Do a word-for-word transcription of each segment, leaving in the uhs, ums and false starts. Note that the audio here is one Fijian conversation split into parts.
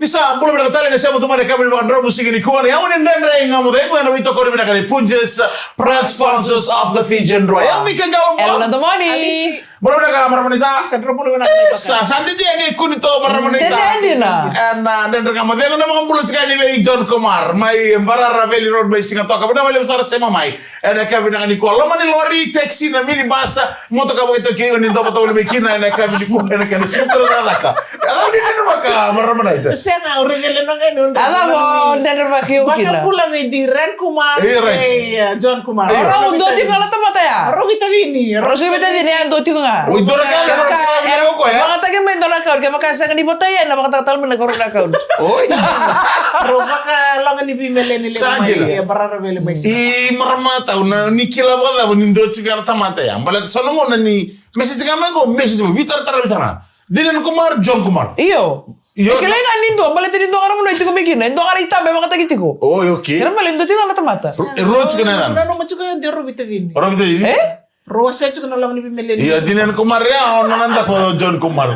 Ni sa bula vinaka tale, ni sa bula vinaka tale ena yakavi ni Vakadromu Siga nikua. Ni au ni Dredre Ga Mo Cegu, ena veitokoni vinaka ni Punjas, proud sponsors of the Fijian Drua. Au Mika Galo. Ela na domoni. Bula vinaka marama naita. Sa dro bula vinaka. Sa, sa dede ni kuni to marama naita. Dede dina. Ena Dredre Ga Mo Cegu, na vakabula tiko yani vei John Kumar mai Barara Valley Road mai Sigatoka. Vinaka vakalevu sara sema mai. Ena yakavi vinaka nikua, loma ni lori, taxi, na minibus, motoka vakaitaukei, o ni dua vata voli mai kina ena yakavi nikua ena kena suka tale na cakacaka. Au ni Dredre Ga Mo Cegu marama naita. Sega, au raica le noqu ena Dredre Ga Mo Cegu. Vakabula vei Diren Kumar, io, right, vei, uh, John Kumar. Io. Rau dua tiko ga na tamata ya. Rau veitacini. Rau sa veitacini, ya dua tiko ga. Oi, dua na ka, era vakayagataki mai dua na account, kevaka sega ni votai, ena vakayagataka tale mai na karua na account. Oi. Rau vakaloga ni veimeleni levu mai Barara Valley mai. I marama tau na ni kila vakacava ni dua tiko ga na tamata ya. Baleta so na gauna ni message ga mai qo, message mai, veitaratara vei sara. Diren Kumar, John Kumar. Io. Io. E kilai ga ni dua, baleta ni dua ga na vanua e tiko mai kina, e dua ga na itaba e vakayagataki tiko. Oi, okay. Kena ibalebale ni dua tiko ga na tamata. E rua tiko na yacana. Nanuma tiko o ira e rua veitacini. Rua veitacini? E? Rau wasea tiko na loma ni veimeleni. Io, Diren Kumar ya, o nona daku o John Kumar.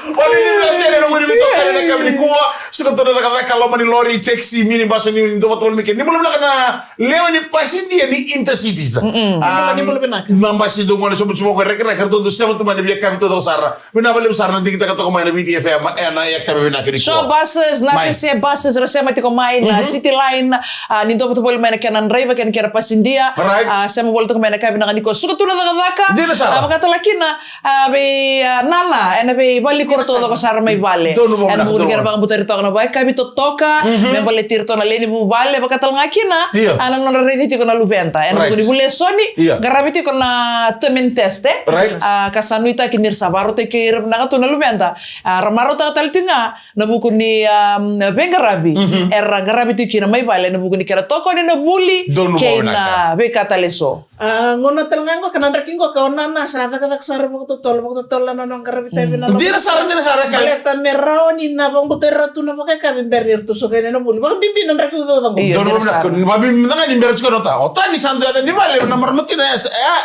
O ni ni na tere na wiri vitoka ena yakavi nikua. Suka tale na cakacaka, loma ni lori, taxi, minibus, ni dua vata voli mai kina. Ni bula vinaka na lewe ni pasidia ni Intercities. Mm-mm. Ah, ni bula vinaka. Na basi dou gole sobu sobu ko reke reke, ratou dou sema tu mai na veiyakavi taucoko sara. Vinaka vakalevu sara na digitaka toka mai na Viti F M ena yakavi vinaka nikua. Shaw Buses, na S S A Buses, ra sema tiko mai na City Line, ah, ni dua vata voli mai na kena draiva kei na kena pasidia. Right. Ah, sema voli toka mai na yakavi vinaka nikua. Suka tu na cakacaka. Dina sara. Ah, vakatale kina, ah, vei, ah, Nana, ena veivalikoro taucoko sara mai vale. Donu vou. Ena vuku ni kena vakabutari toka na vakayakavi totoka, me baleti iratou na lewe ni vuvale, vakatale ga kina, ah, na nodra raici tiko na luveda. Ena vuku ni vuli e so ni, qaravi tiko na term and test, e? Right. Ah, ka sa nuitaki ni ra sa vakarautaki ira vinaka tu na luveda. Ah, ra marautaka tale tiko ga na vuku ni, ah, veiqaravi era qaravi tiko kina mai vale, ena vuku ni kena tokoni na vuli kei na veika tale e so. Ah, gauna tale ga qo, ka na draki qo, ka o Nana sa cakacaka sara vakatotolo, vakatotolo na nona qaravi tavi na loma. Dina sara, dina sara, ka baleta me rawa ni na vakabutari ira tu na vakayakavi bera ni ratou suka yani na vuli. Vakabibi na draki ucauca qo. Io, dina sara. Vakabibi mada ga ni bera tiko na ota. Ota ni sa dua yaca ni vale, na marama tina ya,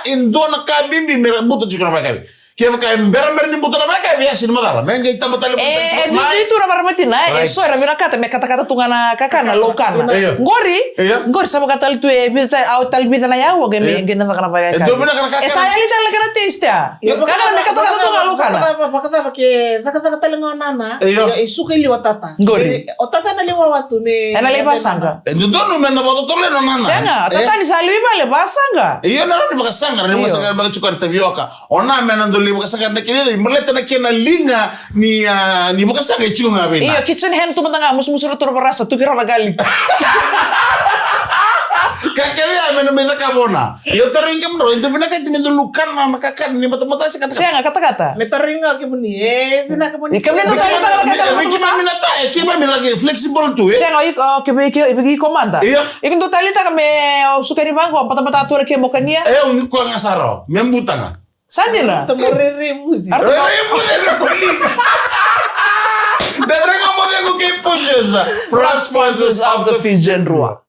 e dua na ka bibi me buta tiko na vakayakavi. Kevaka e berabera ni buta na vakayakavi, e sega ni macala. Me qai taba tale. E, e duidui tu na marama tina, e so era vinakata me katakata tu ga na kakana, laukana. Io. Qori, qori sa vaka tale tu e vica, au tale vica na yaua, qai me, qai na caka na vakayakavi. E dua vinaka na kakana. E sa yali tale na kena taste ya. Io. Kakana me katakata tu ga laukana. Vakacava, vakacava ke cakacaka tale ga o Nana. Io. E suka i liu o Tata. Qori. O Tata na liu wawa tu me. Ena lai vakasaqa. E dodonu me na vakatotolo o Nana. Sega, o Tata ni sa liu i vale, vakasaqa. Io, na rawa ni vakasaqa, ni vakasaqa, vakacuka na tavioka. O Nana me na dau lai vakasaqa na kena, i baleta na kena liga ni, ah, ni vakasaqa e tiko ga vei Nana. Io, kitchen hand tu mada ga, musumusu ratou na varasa, tuki rawa na garlic. Ka kece ya me na mai cakava o Nana. Io, tarogi kemudrau, e dau vinakati me dau laukana na kakana ni matamata se katakata? Sega, katakata. Me tarogi ga kemuni, e vinaka moni. Io, kemuni dau taleitaka na kakana. Vei keimami na ta, e keimami laki flexible tu, e. Sega, o iko, o, ke vei iko, vei iko mada. Io. Iko dau taleitaka me o sukari vaqo, matamata tu na kemu kania. E, o ni koya ga sara, me buta ga. Sa dina. Buta mo rairai vuci. Rairai vuci na koli. Dredre Ga Mo Cegu kei Punjas, proud sponsors of the Fijian Drua.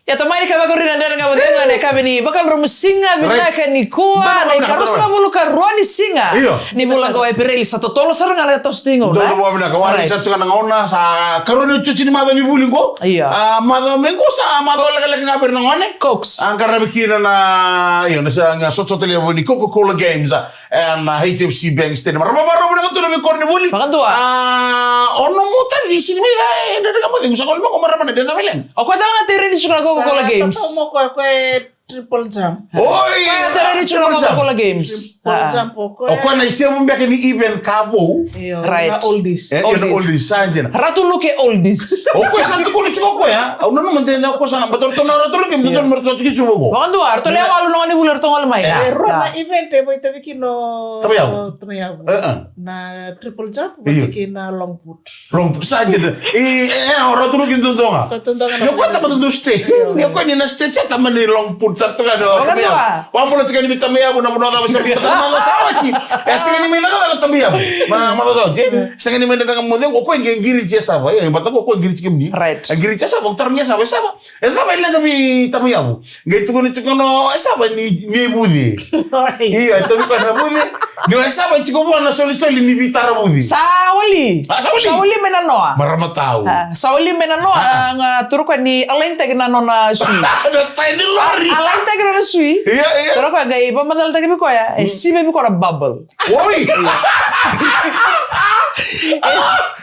Ia, tomani ka vakarua na Dredre Ga Mo Cegu ena yakavi ni Vakadromu Siga vinaka nikua, na ikaruasagavulu ka rua ni siga ni vula qo o Epereli. Sa totolo sara ga na toso tiko na gauna. Donu vakavinaka, wari sa tiko na gauna, sa karua ni iotioti ni macawa ni vuli qo. Ia. Ah, macawa mai qo sa macawa lekaleka ga vei ira na gone. Cox. Ah, qaravi kina na, io, na sa, na sotasota levu ni Coca-Cola Games. Ena H F C Bank Stadium. Marama, marama, vinaka tu na veikoronivuli. Vakadua. Ah, o nomu tavi sega ni mai vei Dredre Ga Mo Cegu, sa gole mai qo marama na deda valen. O koya tale ga tereni tiko na Coca-Cola Games. Sa tau mo koya, koya e triple jump. Oi, koya tereni tiko na Coca-Cola Games. Triple jump o koya. O koya na isevu beka ni event ka vou. Io, right. Na oldies. E, io, na oldies. Oldies, sa dina. Ratu Luke oldies. O koya sa tukuni tiko o koya. Au nanuma de na o koya sa na, baleta ratou na Ratu Luke, baleta ratou na Ratu Luke tiko vou. Vakadua, ratou lewe walu na gone vuli ratou gole mai. E, rua na event e vakaitavi kina o Tamai Yavu. Tamai Yavu. E, e. Na triple jump, io, vata kei na long put. Long put, sa dina. E, e, o Ratu Luke dodonu ga. Ratu dodonu ga. Ni o koya tamata dau stretch. Io. Ni o koya ni na stretch, tamata ni long put. Sa toka ni o Vakadua. Tamai Yavu. Vakabula tiko ni vei Tamai Yavu na vanua cava sa vei Tamai Yavu sa oti. E sega ni mai cakacaka Tamai Yavu. Ma, ma cakacaka oti. Sega ni mai dredre ga mo cegu, o koya qai qiriti e sava. E, bata ko koya qiriti kemuni. Right. E qiriti e sava, o tarogi e sava, e sava. E cava e leqa vei Tamai Yavu. Qai tukuni tiko no, e sava ni, ni vuce. Oi. Io, e tarogi koya na vuce. Ni o e sava e tiko vua na solisoli ni veitaravuci. Sa wali. A, sa wali. Sa wali mai na noa. Marama tau. A, sa wali mai na noa, a, ga turu koya ni alaintaki na nona sui. Na tai ni lori. A, alaintaki na nona sui. Ia, ia. Turu koya qai vamatalataki vei koya. E sivi vei koya na bubble. Oi!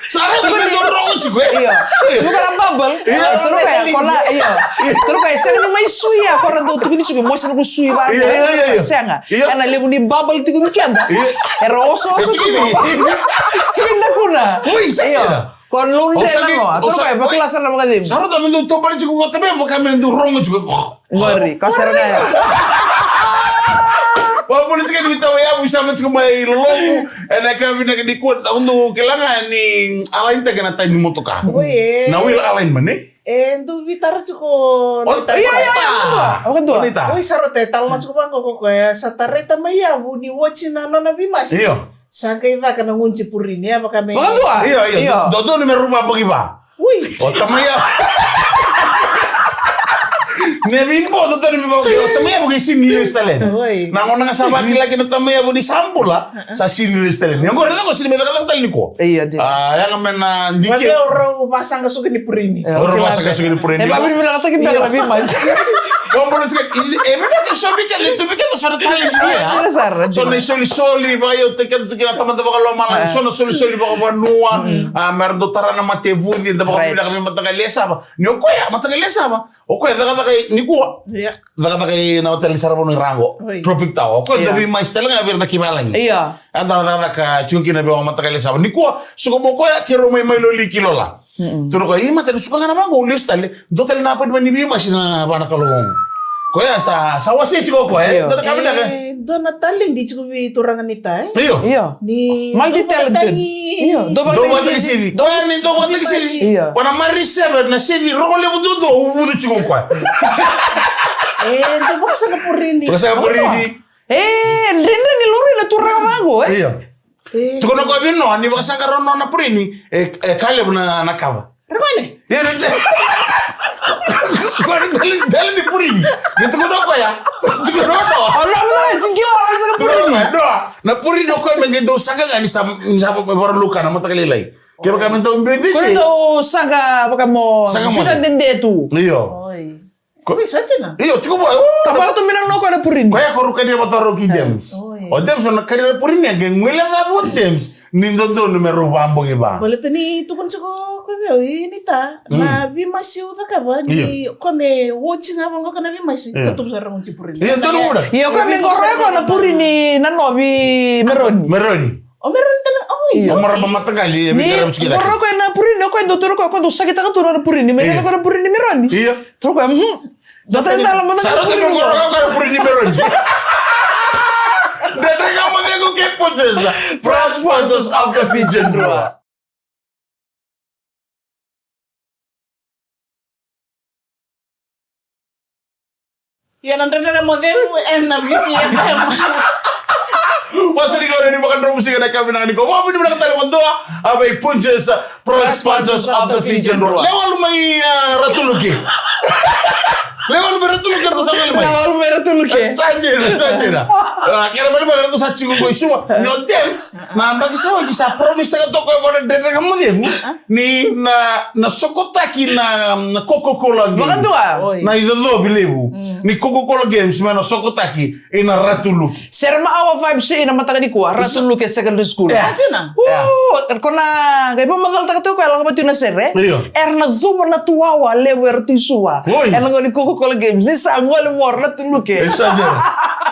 Sa rauta me dau rogo tiko, e? Io. Sivi koya na bubble. Io. Turu koya, koya na, io. Turu koya, sega ni mai sui ya, koya na dau tukuni tiko, mo sega ni ko sui va. Io, io, io, io. Sega. Io. Ena levu ni bubble tiko vei keda. Io. Era oso, oso tiko. Tiko dakuna. Oi, sa kena. Ko lou dre na noa, toro koya, vakila sara na vakacegu. Sa rauta me dau tobali tiko ko tabe, vaka me dau rogo tiko. Qori, ko sara ga ya. Vakabula tiko ni Tamai Yavu, sa mai tiko mai lolovu. Ena ka vinaka nikua, au dau kila ga ni alaintaki na tai ni motoka. Oi, e. Na wheel alignment, e? E, dau vitara tiko. Io, io, io, vakadua. Oi, sa rauta e talanoa tiko vaqo ko koya, sa tarai Tamai Yavu ni oti na nona veimasi. Io. Sa qai caka na gunuji purini, e vaka me. Vakadua? Io, io. Io. Do-, dodonu me rua vabogi va. Ui. O Tamai Yavu. Ne vei bo, dodonu me vabogi. O Tamai Yavu qai sini lesu tale. Oi. Na gauna ga sa vakila kina o Tamai Yavu ni sa bula, sa sini lesu tale. Ni oqori, na qo sini me cakacaka tale ni ko. Io, dina. A, yaga me na dike. Vaveo rau vasaqasuqu ni purini. Rau vasaqasuqu ni purini. E vavinavinakataki beka na veimasi. Vakabula tiko, e vinaka so vei keda, tu vei keda so na talent vei ya. Dina sara, dina. So na isolisoli, va io, tiko kina tamata vakalomalagi, so na solisoli vakavanua, a, me ra dau tara na mate vuci, da vakavinavinaka vei mataqali e sava. Ni o koya, mataqali e sava, o koya cakacaka nikua. Ia. Cakacaka ina hotel ni sara vanua i Rago. Oi. Tropic Tower. O koya da veimasi tale ga vei ira na kaivalagi. Ia. Eda na cakacaka tiko kina vei mataqali e sava. Nikua, suka mo koya, keirau mai, mai loli ki Lola. Turu koya, i mata ni suka ga na vaqo, au lesu tale. Dua tale na appointment ni veimasi na va na Kalou. Koya sa, sa wasei tiko koya, e? Io. Dua na ka vinaka. E, dua na talent tiko vei turaga ni ta, e? Io. Io. Ni multi-talented. Io. Dau vakataki sivi. Koya ni dau vakataki sivi. Io. Vana Mari Seven na sivi, rogo levu duadua, uvucu tiko koya. E, dau vakasaqa purini. Vakasaqa purini. E, dredre ni lori na turaga vaqo, e? Io. E. Tukuna koya vei Noa, ni vakasaqara o Noa na purini, e, e ka levu na, na kava. Ragone. Ia, na, koya na tale, tale ni purini. Ni tukuna o koya. Tukuna o Noa. O Noa, Noa, sega ni o Noa, sega purini. Noa, na purini o koya me qai dau saqa ga ni sa, ni sa vakarau luka na mataka lailai. Kevaka me dau bete. Ko na dau saqa vaka mo. Saqa mo. Pita dede tu. Io. Oi. Ko- Oi, sa dina. Io, tiko vua, o. Sa vakatomi na noa koya na purini. Koya ko rau kania vata rau ki James. Oi. O James, o na kania na purini, a qai guilecavi o James ni dodonu me rau vabogi va. Baleta ni tukuna tiko koya vei au, i ni ta, na veimasi au cakava, ni koya me oti ga vaqo ka na veimasi, ka tubu sara na gunuji purini. Io, donu muda. Io, koya me qoroya koya na purini na noa vei Meroni. Meroni. O Meroni tale, oi, io. O marama mataqali, e vei tara musikitaki. Ni qoroya koya na purini, o koya dau toro koya, koya dau sakitaka tu na purini, me dela koya na purini Meroni. Io. Toro koya, mhm. Dua tale dala mana. Sa rauta me qoroya koya na purini Meroni. Dredre Ga Mo Cegu kei Punjas, proud sponsors of the Fijian Drua. Ia na Dredre Ga Mo Cegu ena Viti F M. Wasani kau ni vakadromu sika na ka vinaka ni ko. Mo vini vinaka tale mo dua, a vei Punjas, proud sponsors of the Fijian Drua. Lewa lu mai, a, Ratu Luke. Lewa lu mai Ratu Luke, ratou sa mai. Lewa lu mai Ratu Luke. Sa dina, sa dina. A, kena mai mai ratou sa tiko ko i Suva. Ni o James, na baki sa oti sa promise taka toka ko na Dredre Ga Mo Cegu. Ni na, na sokotaki na, na Coca-Cola Games. Vakadua. Oi. Na icocovi levu. Mm. Ni Coca-Cola Games me na sokotaki ina Ratu Luke. Serema Awa Vibes ina mataka nikua, Ratu Luke Secondary School. Yeah. Atina. Yeah. Ko na, qai vakamacalataka tu ko e lako vatu na sere. Io. Era na cuva na tuwawa levu era tu i Suva. Oi. Era na gole Coca-Cola Games. Ni sa gole mo Ratu Luke. E sa dina.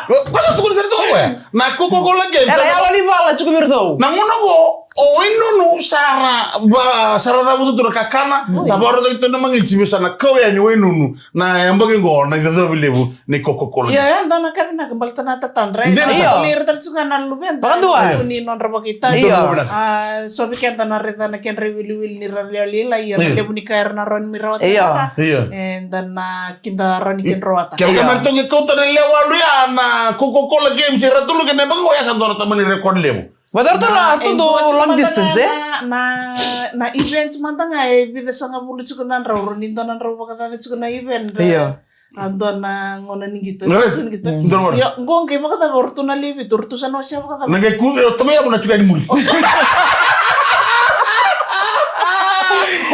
Ko, ko sa tukuna sara tu ko e. Na Coca-Cola Games. Era yalo ni vala tiko vei iratou. Na gauna qo, O wainunu sa ra, va, sa ra cavuta tu na kakana, na vakarota tu na magiti me sa na kau yani wainunu, na yabaki qo, na icocovi levu, ni Coca-Cola. Io, e dua na ka vinaka, baleta na tatadra. Dina sara. Io. Ira tale tu ga na luveda. Vakadua. Ni nodra vakaitavi. Io. A, so vei keda na raica na kedra iwiliwili ni ra lewe lailai, io, na levu ni ka era na rawa ni mai rawata. Io. Io. Eda na kida rawa ni kidrowata. Kevaka me ratou qai kauta na lewe walu ya na Coca-Cola Games e Ratu Luke na yabaki qo, ya sa dua na tamani record levu. Vata ratou na, ratou dau long distance, e? Na, na, na events mada ga e vica sagavulu tiko na drau, rawa ni dua na drau vakacaca tiko na event. Io. A dua na gauna ni qito. Yes. Ni qito. Dua na gauna. Io, qo qai vakacava o ratou na lewe vitu, o ratou sa na wasea vakacava? Na qai ku, o tamai yavu na tiko yani muri.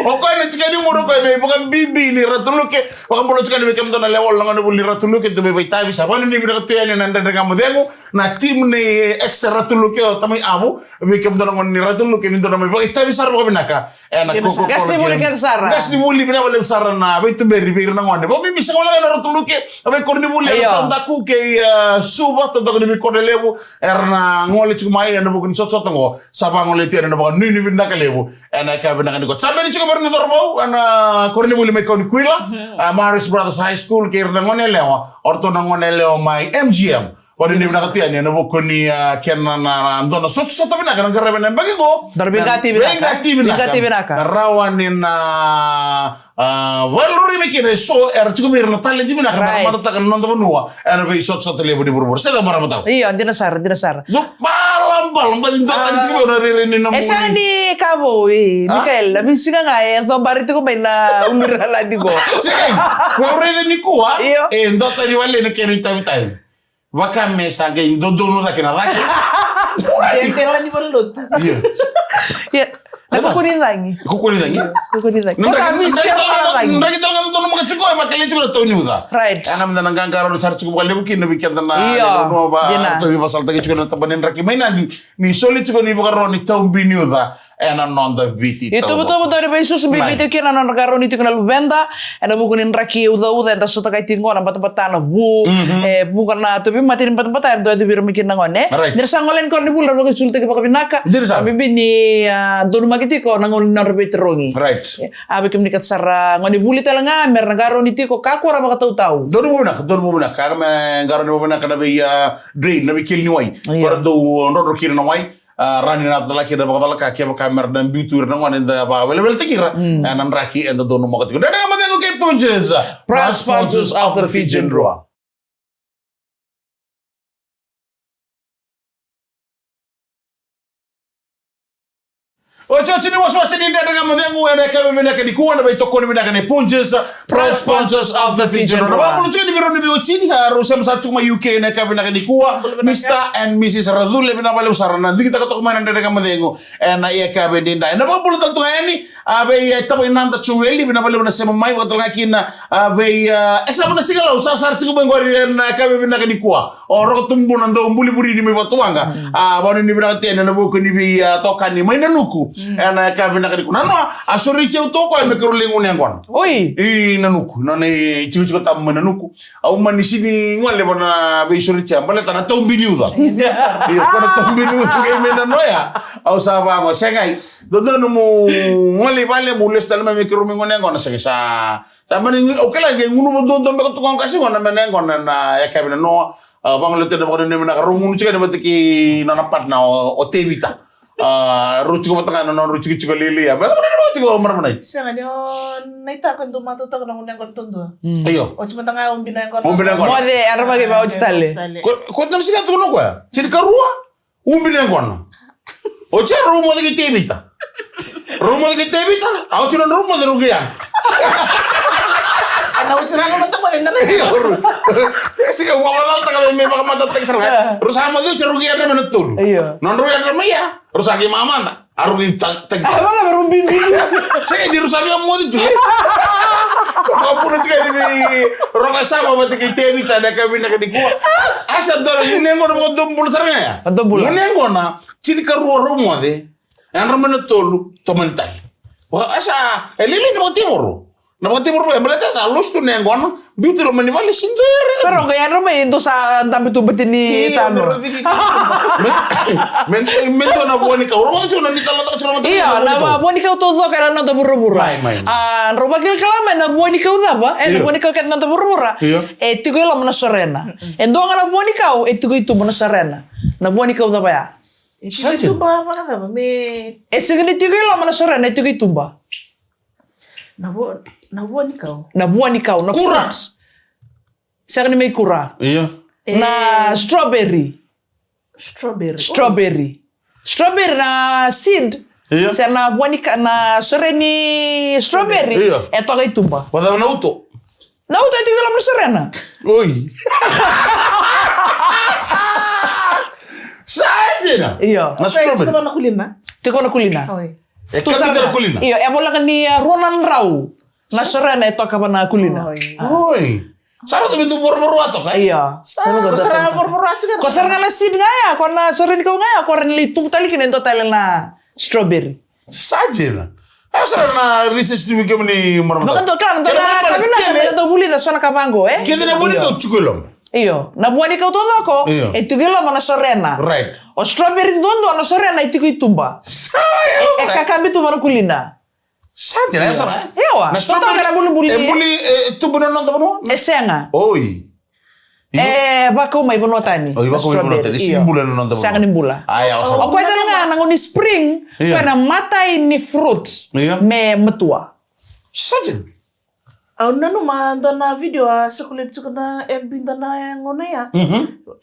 O koya na tiko yani muri, o koya me vakabibi ni Ratu Luke, vakabula tiko yani vei kemudou na lewe walu na gone vuli ni Ratu Luke, dou mai vakaitavi, sa vanuinui vinaka tu yani na Dredre Ga Mo Cegu, na team ni ex Ratu Luke, o tamai yavu, vei kemudou na gone ni Ratu Luke, ni dou na mai vakaitavi sara vakavinaka. E na Coca-Cola Games. Qasenivuli kece sara. Qasenivuli vinaka vakalevu sara na veituberi vei ira na gone. Vakabibi sega walega na Ratu Luke, a veikoronivuli, io, era taudaku kei, a, Suva, taudaku ni veikoro levu, era na gole tiko mai, e na vuku ni sotasota qo, sa vagolei tu yani na vakanuinui vinaka levu. E na yakavi vinaka nikua. Sa bera ni tiko vei ira na cauravou, e na koronivuli mai Kaunakuila, a, Marist Brothers High School, kei ira na gone yalewa, o ratou na gone yalewa mai M G M. Vanuinui vinaka tu yani, e na vuku ni, a, kena na, na dua na sotasota vinaka na qaravi na yabaki qo. Dua na veiqati vinaka. Veiqati vinaka. Veiqati vinaka. Na rawa ni na, a, vakaloloma kina eso era tiko vei ira na talent vinaka, na, right, matatataka na noda vanua. E na veisotasota levu ni vuravura. Se cava, marama tau? Io, dina sara, dina sara. Dou balabala, balabala, dou tani tiko vei na rere ni na. E sega ni ka vou, e, a? Mikael, na veisiga ga e cobari tiko mai na uluraladi qo. Sega, ko raica nikua, io, e dua tani wale na kena itavitavi. Vaka me sa qai dodonu cake na cake. Dela ni valenilotu. Io. Io. Na kuku ni cagi. Kuku ni cagi. Kuku ni cagi. Ko sa visi tale ga na cagi. Draki tale ga dodonu maka tiko, e vakele tiko na tau ni uca. Right. Ena meda na qaqarauni sara tiko vakalevu kina vei keda na, io, vanua va, dina, tou veivasalataki tiko na taba ni draki mai Nadi. Ni soli tiko ni vakarau ni tau bi ni uca. Ena noda Viti. Itovotovo dau ni veisusu bibi tiko kina na nodra qarauni tiko na luveda. Ena vuku ni draki ucauca eda sotakai tiko qo, na batabata, na vu. Mhm. E vuqa na tauvimate ni batabata era dau yacovi ira mai kina na gone. Right. Ni ra sa gole yani koronivuli ra vakaisulutaki vakavinaka. Dina sara. Bibi ni, a, donumaki tiko na gauna ni nodra veitarogi. Right. A, vei kemuni kece sara gone vuli tale ga me ra na qarauni tiko, kakua ra vakatautau. Donu vakavinaka, donu vakavinaka. Ka me qarauni vakavinaka na vei, a, drain, na veikeli ni wai. Io. Ko ra dau drodro kina na wai. A, rawa ni na cala kina vakacalaka kevaka me ra na biu tu ira na gone, eda vakaweleweletaki ira. Mm. E, na draki eda donumaka tiko. Dredre Ga Mo Cegu kei Punjas, proud sponsors of the Fijian Drua. Otioti ni wasewase ni Dredre Ga Mo Cegu ena yakavi vinaka nikua, na veitokoni vinaka nei Punjas, proud sponsors of the Fijian Drua. Na vakabula tiko ni vei rau ni veiwatini, a, rau sema sara tiko mai U K ena yakavi vinaka nikua. Bula vinaka. Mister and Missus Racule, vinaka vakalevu sara na digitaka toka mai na Dredre Ga Mo Cegu ena yakavi edaidai. Ena vakabula tale tu ga yani, a, vei, e, Tavainada Joeli, vinaka vakalevu na sema mai, vakatalega kina, a, vei, a, e sa vana siga lau, sa, sara tiko mai qori ena yakavi vinaka nikua. O Roko Tubuna Daubuli Vurini mai Vatuwaqa. Mm. A, vanuinui vinaka tu yani ena vuku ni vei, a, tokani mai Nanuku. Mm. Ena yakavi vinaka nikua. Nanoa, a, soriti au toka me keirau lai gunu yaqona. Oi. I Nanuku, nona itikotiko tabu mai Nanuku. Au mani sini gole vana veisoriti ya, baleta na tau bi ni uca. Io, ko na tau bi ni uca qai mai nanoa ya. Au sa vaqo, segai. Dodonu mo gole i vale, mo lesu tale mai me keirau mai gunu yaqona, segai sa Sa mani, au kila qai gunu vaduadua beka tu ga o qase gona me na yaqona na yakavi nanoa. A, vagolea tu na vakanuinui vinaka, rau gunu tiko yani vata kei nona partner o, o Tevita. A, rau tiko vata ga na nodrau tikotiko lailai ya. Me vakanuinui tiko o marama nai. Sega ni o Naitako e dau matautaka na gunu yaqona taudua. Mm. Io. Oti mada ga ubi na yaqona. Ubi na yaqona. Moce, era vakaivauti tale. Ko, ko dau siga tu na koya. Sini karua. Ubi na yaqona. Oti ya rau moce kei Tevita. Rau moce kei Tevita, a oti na rau moce rau kei ya. Ana oti na nona tamo na nana. Io, rau. Sika, ua vakacalataka me, me vakamatatataki sara ga. Rau sa moce oti rau kei yadra mai na tolu. Io. Nodrau yadra mai ya, rau sa kei mamada. A rau kei ta-, ta-, a, vaka me rau bibi. Sega ni rau sa via moce tu. Vakabula tiko ni vei Roka Sava vata kei Tevita na yakavi vinaka nikua. A sa dua na gunu yaqona vakadobula sara ga ya. Vakadobula. Gunu yaqona. Tinikarua rau moce, yadra mai na tolu, tomani tale. Vaka, a sa, e lili ni vakativoro. Na vakatekivu e baleta sa losi tu na yaqona, biuti loma ni vale, sega ni dua e raica. Pero qai yadra mai, dou sa dabe tu bati ni tano. Me, me, me dua na vua ni kau. Rogoca tiko na ni tala, tala, tala, tala, tala. Io, na vua ni kau taucoko ena noda vuravura. Mai, mai. A, drau vakilakila mai na vua ni kau cava, e, na vua ni kau kece na noda vuravura. Io. E tiko i loma na sorena. E dua ga na vua ni kau, e tiko i tuba na sorena. Na vua ni kau cava ya? E tiko i tuba vakacava, me. E sega ni tiko i loma na sorena, e tiko i tuba. Na vua, na vua ni kau. Na vua ni kau, na kura. Fruit. Sega ni mai kura. Io. Na strawberry. Strawberry. Strawberry. Strawberry na seed. Io. Se na vua ni ka, na sore ni strawberry. Io. E toka i tuba. Vacava na uto? Na uto e tiko i loma na sorena. Oi. Sa dina. Io. Na strawberry. Tiko na kulina. Tiko na kulina. Oi. E tu sa na kulina. Io, e voleka ni, a, rua na drau na sorena e toka va na kulina. Oi. Oi. Sa rauta me tu vorovoro a toka, e? Io. Sa rauta vorovoro a toka. Ko sara ga na seed ga ya, ko na sore ni kau ga ya, ko ra ni lai tubu tale kina e dua tale na strawberry. Sa dina. A sara na research tu kemuni marama. Vaka dua, kila, na dua na kavinaka me na dau vulica so na ka vaqo, e? Kece na vua ni kau tiko i loma. Io, na vua ni kau taucoko, e tiko i loma na sorena. Right. O strawberry duadua na sorena e tiko i tuba. Sa, e, e kakabi tu va na kulina. Sa dina, e sara. Io, na strawberry. Totoka na bulibuli. E buli, e tubu na noda vanua? E sega. Oi. E vakau mai vanua tani. Oi, vakau mai vanua tani. Io. Sega ni bula na noda vanua. Sega ni bula. Ai, au sa. O koya tale ga na gauna ni spring, koya na matai ni fruit me matua. Sa dina. Au nanuma dua na video a circulate tiko na F B dua na gauna ya.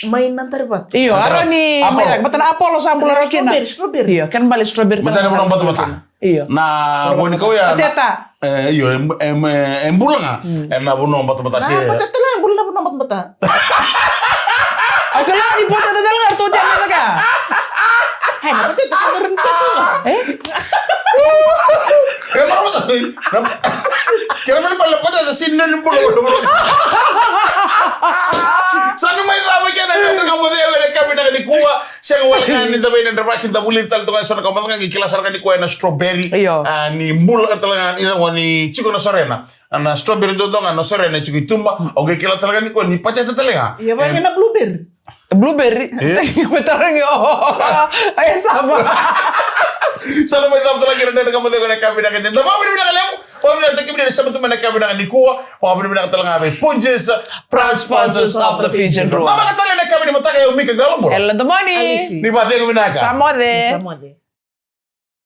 Mai Nadarivatu. Io, a rau ni mai cake, baleta na apolo sa bula rawa kina. Strawberry, strawberry. Io, kena bale strawberry. Baleta na vanua batabata. Io. Na vua ni kau ya na pateta. E, io, e, e, e bula ga ena vanua batabata se. Na pateta la e bula na vanua batabata. Au kila ni pateta tale ga ratou tea mai cake. Ai, na pateta tale ga ratou tea. E? E marama tale. Kena ibalebale na pateta sega ni bula, bula, bula. Sa na mai cava kina na ka mo cei ena yakavi vinaka nikua. Sega wale ga ni da vei na draki da vulica tale toka eso na ka mada ga, qai kila sara ga nikua ena strawberry. Io. A, ni bula tale ga ni cava ni tiko na sorena. A, na strawberry duadua ga na sorena e tiko i tuba. O qai kila tale ga nikua ni pateta tale ga. Io, vaka na blueberry. Blueberry. E? Me tarogi o. E sava. Sa na mai cava tale ga kina na ka mo cei ena yakavi vinaka. Da vakavinavinaka levu. Vakavinavinaka tale ga vei Sabato mai na yakavi vinaka nikua. Vakavinavinaka tale ga vei Punjas, proud sponsors of the Fijian Druma. Namaka tale na yakavi ni mataka, o Mika Qalobula. Ela Domoni. Ni vakacegu vinaka. Sa moce. Sa moce.